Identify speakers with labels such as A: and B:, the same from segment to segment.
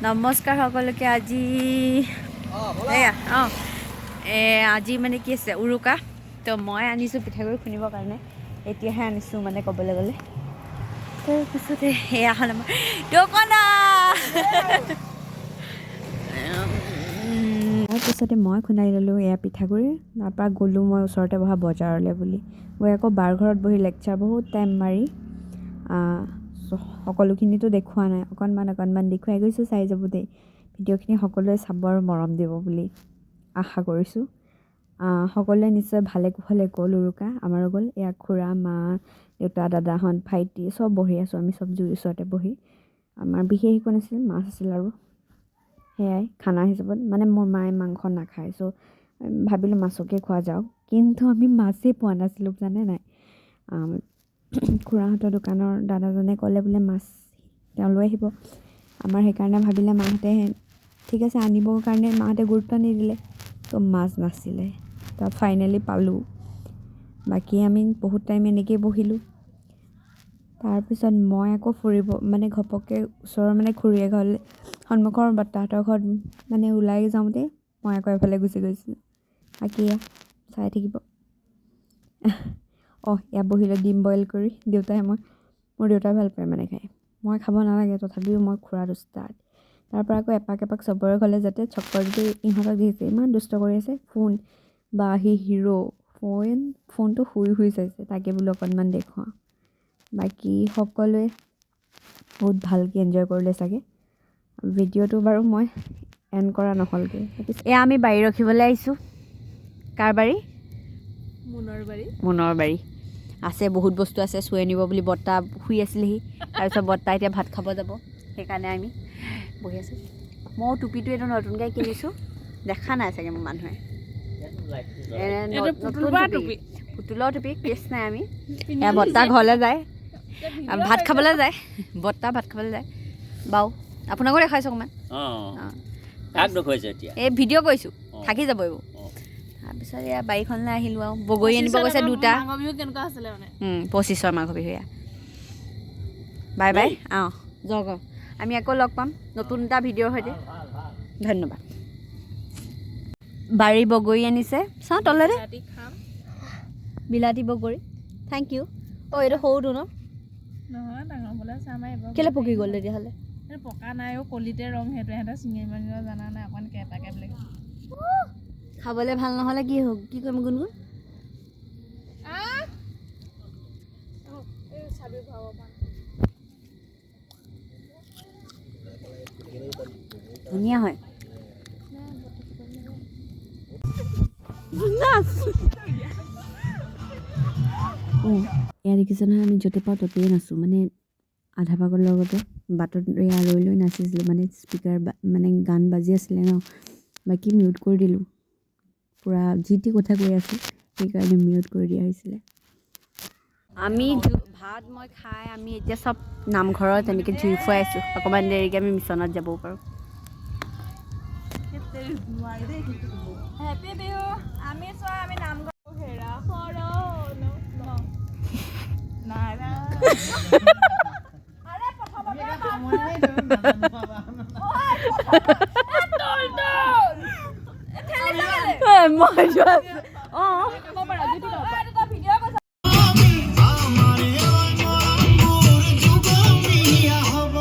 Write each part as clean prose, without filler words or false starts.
A: নমস্কাৰ সকলোকে। আজি এয়া অঁ আজি মানে কি আছে, উৰুকা। তো মই আনিছোঁ পিঠাগুড়ি খুন্দিবৰ কাৰণে, এতিয়াহে আনিছোঁ মানে ক'বলৈ গ'লে। তাৰপিছতে এয়া হ'ল আমাৰ দোকানা।
B: তাৰপিছতে মই খুন্দাই ল'লোঁ এয়া পিঠাগুড়ি। তাৰপৰা গ'লোঁ মই ওচৰতে বহা বজাৰলৈ বুলি, গৈ আকৌ বাৰ ঘৰত বহি লেকচাৰ বহুত টাইম মাৰি, সকলোখিনিতো দেখুওৱা নাই, অকণমান অকণমান দেখুৱাই গৈছোঁ। চাই যাব দেই ভিডিঅ'খিনি, সকলোৱে চাব আৰু মৰম দিব বুলি আশা কৰিছোঁ। সকলোৱে নিশ্চয় ভালে কুশলে গ'ল উৰুকা, আমাৰো গ'ল। এয়া খুৰা, মা, দেউতা, দাদাহঁত, ভাইটি চব বহি আছোঁ আমি চব জুইৰ ওচৰতে বহি। আমাৰ বিশেষ একো নাছিল, মাছ আছিল আৰু সেয়াই খানা হিচাপত। মানে মোৰ মায়ে মাংস নাখায়, চ' ভাবিলোঁ মাছকে খোৱা যাওক। কিন্তু আমি মাছেই পোৱা নাছিলোঁ, জানে নাই? খুৰাহঁতৰ দোকানৰ দাদাজনে ক'লে বোলে মাছ তেওঁ লৈ আহিব আমাৰ। সেইকাৰণে ভাবিলে মাহঁতে ঠিক আছে আনিবৰ কাৰণে, মাহঁতে গুৰুত্ব নিদিলে। তো মাছ নাছিলে, তাত ফাইনেলি পালোঁ। বাকী আমি বহুত টাইম এনেকৈয়ে বহিলোঁ। তাৰপিছত মই আকৌ ফুৰিব মানে ঘপককৈ ওচৰৰ মানে খুৰীয়ে ঘৰলৈ, সন্মুখৰ বৰ্তাহঁতৰ ঘৰত মানে ওলাই যাওঁতে মই আকৌ এফালে গুচি গৈছিলোঁ। বাকী এয়া চাই থাকিব। অঁ, এয়া বহিলোঁ ডিম বইল কৰি দেউতাই মই। মোৰ দেউতাই ভাল পায় মানে খাই, মই খাব নালাগে, তথাপিও মই খুৰাত উস্তাদ। তাৰপৰা আকৌ এপাক এপাক চবৰে ঘৰলৈ যাতে চক্কৰ দি ইহঁতক দেখিছে ইমান দুষ্ট কৰি আছে, ফোন বা সি হিৰ' ফোনটো শুই শুই চাইছে, তাকে বোলো অকণমান দেখুৱাওঁ। বাকী সকলোৱে বহুত ভালকৈ এনজয় কৰিলে চাগে। ভিডিঅ'টো বাৰু মই এণ্ড কৰা নহ'লগৈ।
A: এয়া আমি বাৰী ৰখিবলৈ আহিছোঁ। কাৰ বাৰী?
C: মোনৰ বাৰী।
A: মোনৰ বাৰী আছে, বহুত বস্তু আছে, চুই আনিব বুলি বৰ্তা শুই আছিলেহি। তাৰপিছত বৰ্তা এতিয়া ভাত খাব যাব, সেইকাৰণে আমি বহি আছোঁ। ময়ো টুপিটো এইটো নতুনকৈ কিনিছোঁ, দেখা নাই চাগে মোৰ মানুহে।
C: এইটো
A: নতুন
C: পুতুল বা
A: টুপি।
C: টুপি।
A: পুতুলৰ টুপি, কেছ নাই। আমি এয়া বৰ্তা ঘৰলৈ যায়, ভাত খাবলৈ যায়, বৰ্তা ভাত খাবলৈ যায়। বাৰু আপোনাকো দেখাইছোঁ অকণমান।
D: অঁ, কাক দেখুৱাইছে এতিয়া?
A: এই ভিডিঅ' কৰিছোঁ। থাকি যাব এইবোৰ। তাৰপিছত এয়া বাৰীখনলৈ আহিলোঁ আৰু বগৰী আনিব গৈছে দুটা।
C: মাঘৰ বিহু কেনেকুৱা আছিলে মানে?
A: 25ৰ মাঘ বিহু এয়া। বাই বাই, অঁ যাওক। অঁ, আমি আকৌ লগ পাম নতুন এটা ভিডিঅ'ৰ সৈতে। ধন্যবাদ। বাৰী বগৰী আনিছে, চাওঁ তলেৰে।
C: ৰাতি খাম।
A: বিলাতী বগৰী, thank U. অঁ, এইটো সৰুটো ন?
C: নহয়, ডাঙৰ হ'লে আছে আমাৰ এইবাৰ।
A: কেলৈ পকি গ'ল তেতিয়াহ'লে?
C: এইটো পকা নাই অ', কলিতে ৰং সেইটো, সিহঁতে ছিঙি মানিব জানা নাই, অকণ কেটা কেট লাগে।
A: খাবলৈ ভাল নহ'লে কি হ'ব? কি কৰিম গুণগুণ?
C: আহ! এই চাবি ভৰাব পৰা নাই।
A: ধুনীয়া হয়।
C: নাই, বতৰটো কৰিলে।
A: নাচ।
B: এয়া দেখিছে নহয়, আমি য'তে পাওঁ ত'তেই নাচোঁ। মানে আধা পাগলৰ লগতে বাটত এয়া ৰৈ লৈ নাচিছিলোঁ। মানে স্পীকাৰ মানে গান বাজি আছিলে ন, বাকী মিউট কৰি দিলোঁ। পূৰা যি টি কথা কৈ আছোঁ, সেইকাৰণে মিউট কৰি দিয়া হৈছিলে।
A: আমি ভাত মই খাই আমি এতিয়া চব নামঘৰত তেনেকৈ জুই ফুৱাই আছোঁ। অকণমান দেৰিকৈ আমি মিছনত যাবও পাৰোঁ।
C: হেপী বিহু। আমি চোৱা, আমি নামঘৰ হেৰা শৰণ নাৰায়ণ। আৰে প্ৰথমতে
A: মই যোৱা অঁ।
E: আমাৰ মৰমবোৰ যুগমীয়া হ'ব,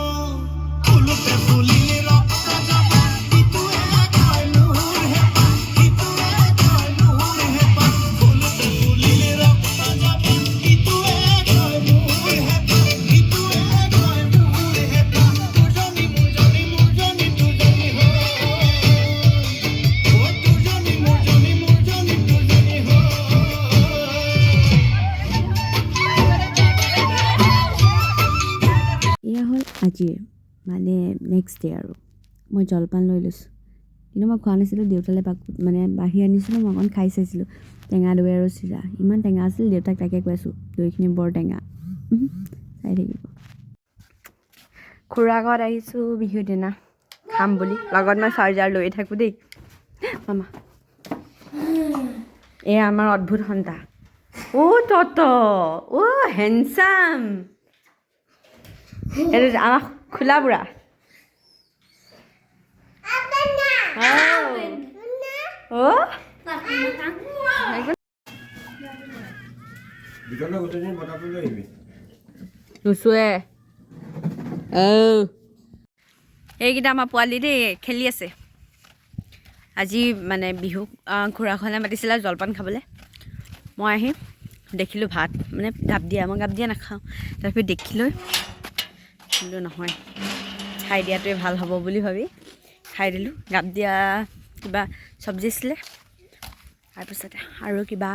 E: ফুলতে ফুলিলে ৰক্ত যাব। ইটোৱে কয় মোৰ হেঁপাহ, সিটোৱে কয় মোৰ হেঁপাহ। ফুলতে ফুলিলে ৰক্ত যাব, ইটোৱে কয় মোৰ হেঁপাহ, সিটোৱে কয় মোৰ হেঁপাহ। তোৰজনী মোৰজনী, মোৰজনী তোৰজনী হৈ, অ তোৰজনী মোৰজনী, মোৰজনী তোৰজনী হৈ।
B: এয়া হ'ল আজিৰ মানে নেক্সট ডে আৰু মই জলপান লৈ লৈছোঁ। কিন্তু মই খোৱা নাছিলোঁ, দেউতালৈ মানে বাঢ়ি আনিছিলোঁ। মই অকণ খাই চাইছিলোঁ, টেঙা দৈ আৰু চিৰা। ইমান টেঙা আছিল, দেউতাক তাকে কৈ আছোঁ, দৈখিনি বৰ টেঙা। চাই থাকিব।
A: খুৰা ঘৰত আহিছোঁ বিহুৰ দিনা খাম বুলি। লগত মই চাৰ্জাৰ লৈ থাকোঁ দেই। মামা, এয়া আমাৰ অদ্ভুত সন্তা। অ' তত অ' হেণ্ডচাম, এইটো আমাৰ খোলা বুঢ়া।
F: ভিতৰলৈ গোটেইজনী বতাহটো লৈ আহিবি।
A: নুচুৱে। ঔ, এইকেইটা আমাৰ পোৱালি দেই, খেলি আছে। আজি মানে বিহু খুৰাখনে মাতিছিলে জলপান খাবলৈ। মই আহি দেখিলোঁ ভাত মানে গাপ দিয়া, মই গাপ দিয়া নাখাওঁ। তাৰপিছত দেখিলৈ কিন্তু নহয়, খাই দিয়াটোৱে ভাল হ'ব বুলি ভাবি খাই দিলোঁ। গাপ দিয়া কিবা চব্জি আছিলে, তাৰপিছতে আৰু কিবা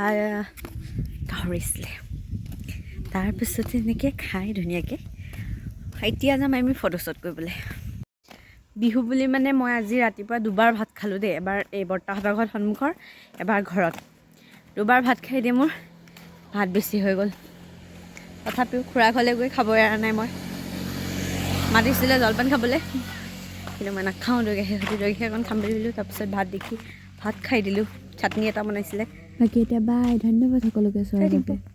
A: গাহৰি আছিলে। তাৰপিছতে এনেকৈ খাই ধুনীয়াকৈ এতিয়া যাম আমি ফটোশ্বুট কৰিবলৈ। বিহু বুলি মানে মই আজি ৰাতিপুৱা দুবাৰ ভাত খালোঁ দেই। এবাৰ এই বৰ্তাহঁতৰ ঘৰত সন্মুখৰ, এবাৰ ঘৰত। দুবাৰ ভাত খাই দিয়ে মোৰ ভাত বেছি হৈ গ'ল। তথাপিও খুৰা ঘৰলৈ গৈ খাব এৰা নাই মই। মাতিছিলে জলপান খাবলৈ, কিন্তু মই নাখাওঁ, দৈ গাখীৰ সৈতে দৈ গাখীৰ অকণ খাম বুলি ভাবিলোঁ। তাৰপিছত ভাত দেখি ভাত খাই দিলোঁ। চাটনি এটা বনাইছিলে।
B: বাকী এতিয়া বাই, ধন্যবাদ সকলোকে চোৱাৰ
A: চাই থাকিব।
B: বাবে।